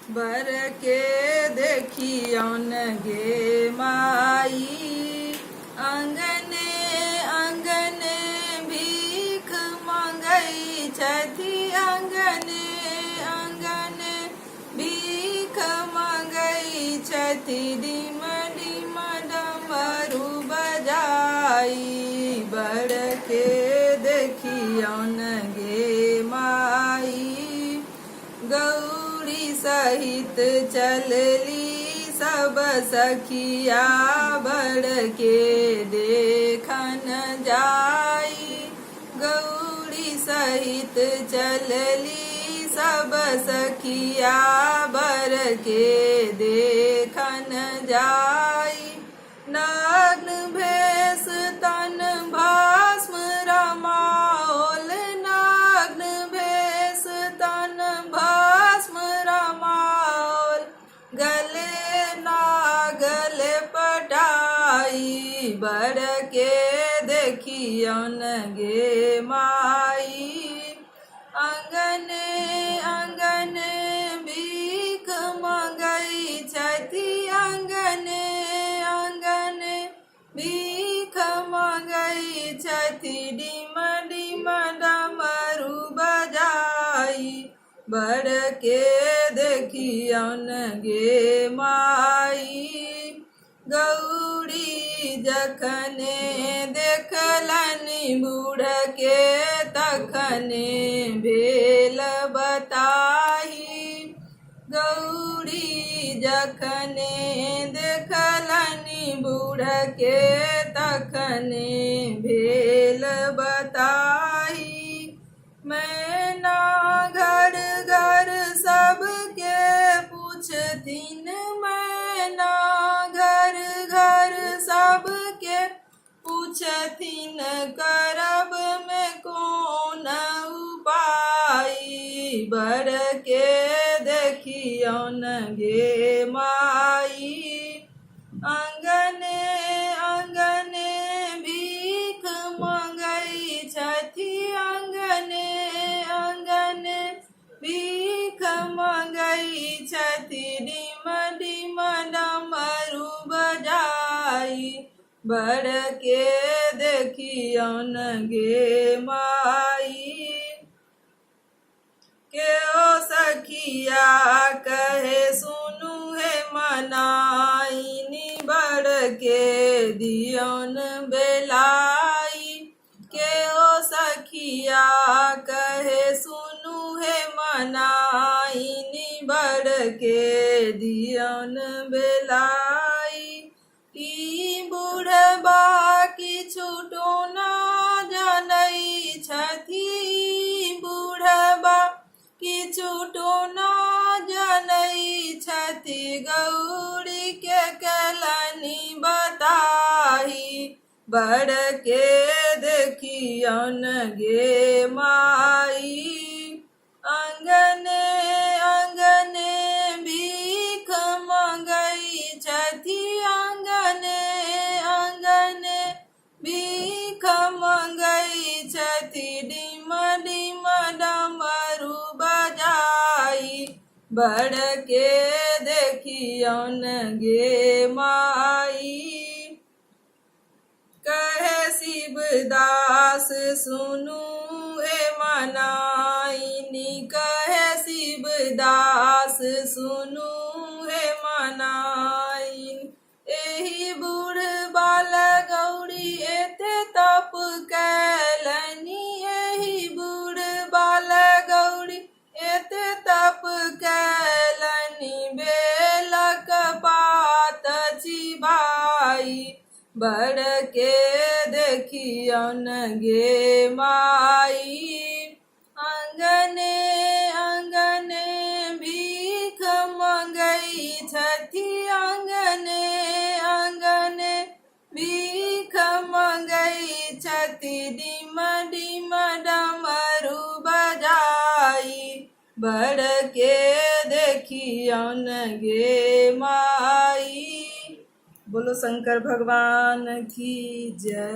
बर के देखियौन गे माई, अङ्गने अङ्गने भीख मङ्गै छथि, अङ्गने अङ्गने भीख मङ्गै छथि, डिम डिम डमरू बजाई, बर के देखियौन गे माई। गौरी सहित चलली सब सखिया, बर के देखन जाई। गौरी सहित चलली सब सखिया, बर के देखन जाई। नग्न भेष तन भस्म रमाओल, नग्न भेष तन भस्म रमाओल, गले नागल पटाई, बर के देखियौन गे माई। अङ्गने अङ्गने भीख मङ्गै छथि, अङ्गने अङ्गने भीख मङ्गै छथि, डिम डिम डमरू बजाई, बर के देखियौन गे माई। गौरी जखने देखलनि बूढ़के, तखने भेल बताही। गौरी जखने देखलनि बूढ़के, तखने भेल बताही। मैना घर घर सबके पूछथिन, मैना घर घर सबके पूछथिन, करब मे कोन उपाय, बर के देखियौन गे माई। अङ्गने अङ्गने भीख मङ्गै छथि, अङ्गने अङ्गने भीख मङ्गै छथि, डिम डिम डमरू बजाई, बर के देखियौन गे माई। केओ सखिया कहे सुनू हे मनाइनी, बर के दियौन बेलाई। केओ सखिया कहे सुनू हे मनाइनी, बर के दियौन बेलाई। ई बुढ़बा किछु टोना जनै छथि, बुढ़बा किछु टोना जनै छथि, गौरी के केलनि बताही, बर के देखियौन गे माई। अङ्गने अङ्गने भीख मङ्गै छथि, अङ्गने अङ्गने भीख मङ्गै छथि, डिम डिम डमरू बजाई, बर के देखियौन गे माई। कहे शिवदास सुनू हे मनाइनी, कहे शिवदास सुनू हे मनाइनी, एहि बूढ़ बाल गौरी एते तप कयलनि, एहि बूढ़ बाल गौरी एते तप कयलनि, बेलक पात चिबाई, बर के देखियौन गे माई। अङ्गने अङ्गने भीख मङ्गै छथि, अङ्गने अङ्गने भीख मङ्गै छथि, डिम डिम डमरू बजाई, बर के देखियौन गे माई। बोलो शंकर भगवान की जय।